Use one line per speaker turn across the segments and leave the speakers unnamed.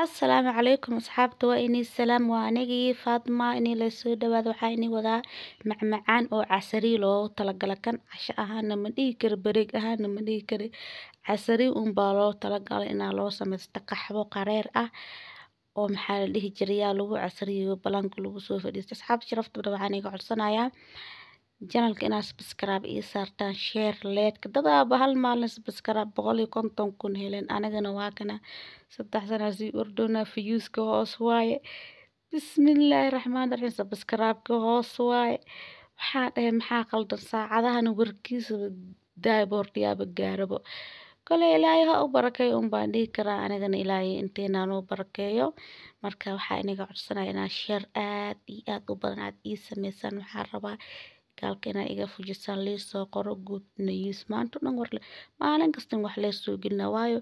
Asalaamu calaykum asxaabta, waa inii salaam. Waa anigii Faatma. Inii lasoo dhawaado. Waxaa inii wadaa macmacaan oo casari loogu talagala. Kan casho ahaana ma dhihi kari, bareeg ahaana ma dhihi kari, casari unbaa loo talagalay inaa loo sameysto qaxwo qareer ah oo maxaa la dhihi jirayaa lagu casriyo, balanka lagu soo fadhiisto. Asxaabta sharafta badan, waxaan iga codsanayaa channelka inaad subscribe ii saartaan, share, like. Dadaaba hal maalin subscribe 150,000 helen, anigana waa kana 3 sana sii ordoonaa. Viewska hoos waaye, bismillaahi raxmaani raxiim, subscribe-ka hoos waaye. Waxaan dhahay, maxaa qaldan? Saacadahana warkiisa daaboordiyaaba gaarabo kole. Ilaahay ha u barakeeyo un baan dhihi karaa anigana. Ilaahay inteenaan u barakeeyo. Marka waxaa inaga codsanaya inaad share aad iyo aad u badan aad ii sameysaan. Waxaan rabaa gaalka inaa iga fujisaan, liisoo qoro good news maanta o dhan, warle maalin kasta in wax leesoo gelina, waayo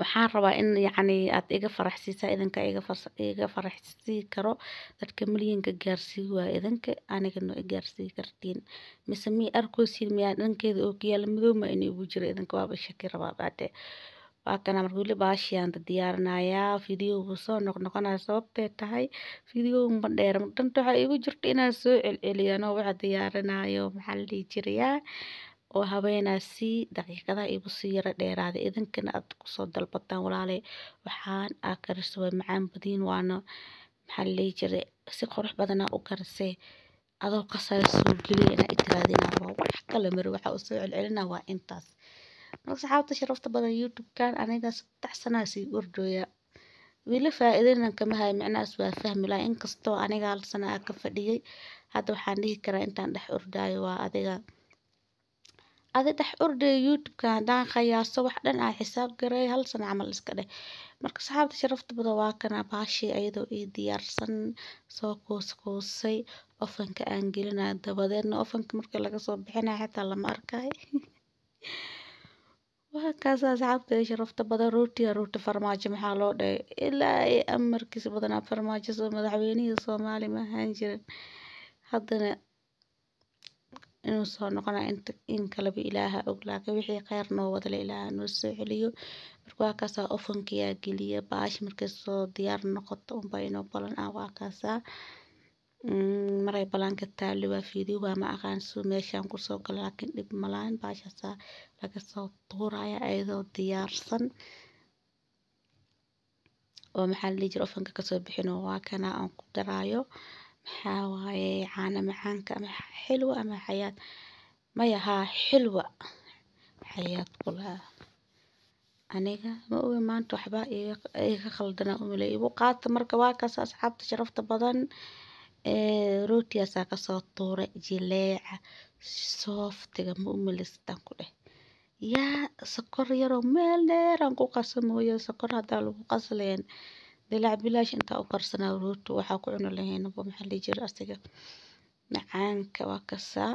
waxaan rabaa in yacni aad iga faraxsiisaa. Idinka iga faraxsii karo dadka milyanka gaarsii waaya, idinka anigana i gaarsii kartiin mise mi arkoosin? Miyaa dhankeeda oo kiyaala madow ma inay ugu jira? Idinka waaba shaki rabaa baate. Waa kana. Marka weli baashiaan diyaarinayaa, video wuu soo noqnoqonaya. Sababtee tahay video ma dheer, danta waxaa igu jirta inaan soo celceliyo anoo waxa diyaarinayo, maxaa la dhihi jirayaa, oo haweenaa si daqiiqadaha igu sii yara dheeraaday, idinkana aad kusoo dalbataan. Walaalay, waxaan aa karisa way macaan badiin, waana maxaa la dhihi jiray, si qurux badanaa u karisay, adoo qasaya soo geliya inaa itiraadina rabaa. Wax kale mari waxaa usoo celcelina waa intaas. Marka asxaabta sharafta badan, YouTube-kan aniga 3 sanaa sii ordooya, weli faa'iidana kama hayo. Micnahaas waa fahmi lahaa, inkastoo aniga hal sana aa ka fadhiyay. Hadda waxaan dhihi karaa intaan dhex ordaayo waa adiga adi dhex ordaya YouTube-ka, haddaan qiyaaso wax dhan aa xisaab garay, hal sano camal iska dheh. Marka asxaabta sharafta badan, waa kana baashii ayadoo ii diyaarsan, soo kuuskuusay, ovenka aan gelinayo. Dabadeedna ovenka marka laga soo bixinayo xitaa lama arkayo. Waa kaas, asxaabta sharafta badan. Rootiga, rooti farmaajo maxaa loo dhahay? Ilaa ay amarkiisa badanaa Farmaajo soo madaxweynihii Soomaali ma ahaan jirin, haddana inuu soo noqona inta in kaleba Ilaaha og, laakiin wixii kheyr noo wadale Ilaaha noo soo celiyo. Marka waa kaasaa, ovenkayaa geliya baash. Markay soo diyaar noqoto unbaa inoo balan ah. Waa kaasaa maray balaanka taali. Waa video waa ma aqaan suu meeshaan kusoo galo, laakiin dhib malaan. Baashaasaa laga soo tuuraya ayadoo diyaarsan oo maxaa la dhihi jira, ovenka kasoo bixino. Waa kana aan ku daraayo, maxaa waaye, caano macaanka ama xilwa ama xayaat, maya haa, xilwa xayaat kulaha. Aniga ma ogi maanta waxba iga khaldana umaley igu qaata. Marka waa kaas, asxaabta sharafta badan, rootigaasaa kasoo tuuray, jileeca softiga ma umaleystaan ku dheh. Yaa sokor yaroo meel dheeraan ku qasa mooye, sokor haddaa lagu qasleen dilaac bilaash intaa u karsanaa rooti waxaa ku cuni lahaynba, maxaa la dhihi jiray, asiga macaanka. Waa kasaa,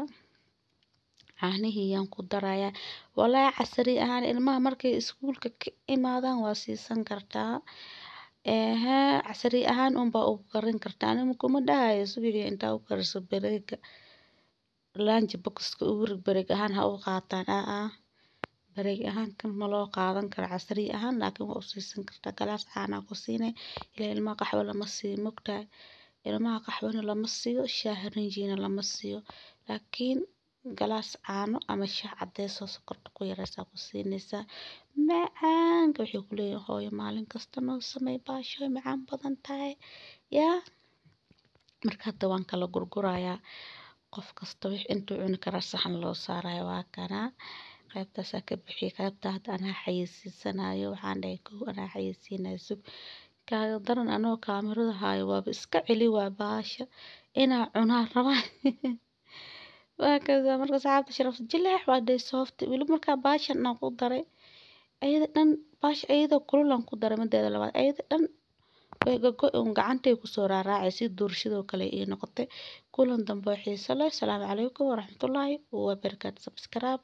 caanihii yaan ku darayaa. Walaahi casari ahaan ilmaha markay iskuulka ka imaadaan waa siisan kartaa. Ehe, casari ahaan unbaa ugu karin kartaa. Aniga kuma dhahayo subaxii intaa u kariso bareega lunch boxka ugu rid, bareeg ahaan ha u qaataan. Aa bareeg ahaan kan ma loo qaadan karo casri ahaan, laakiin waa u siisan kartaa. Galaas caanaa ku siinay ilaa ilmaha qaxwo lama siiyo, mogtahay? Ilmaha qaxwana lama siiyo, shaah rinjina lama siiyo, laakiin galaas caano ama shaah cadeys oo sokorta ku yareysaa ku siinaysaa. Macaanka waxay ku leeyihiin, "Hooyo, maalin kasta noo samey baasho, way macaan badan tahay." Yaa marka hadda waan kala gurgurayaa, qof kasta wix intuu cuni karaa saxan loo saarayo. Waa kana, qaybtaasaa ka bixiyay. Qaybta hadda anaa xayeysiisanayo. Waxaan dhahay, kow anaa xayeysiinayo, sug kaaga daran anoo kaamirada haayo, waaba iska celi waa baasha inaa cunaa rabaa. Waa kaasa. Marka asxaabta sharafta, jileec waa dhay, soft weli. Markaa baashan aan ku daray ayada dhan, baasha ayadoo kulul aan ku daray, mideeda labaad ayada dhan way gogo un, gacantay kusoo raaraacay, si doorshadoo kale ii noqotay. Kulan dambe oo xiiso leh. Asalaamu calaykum waraxmatullaahi wabarakaatu. Subscribe.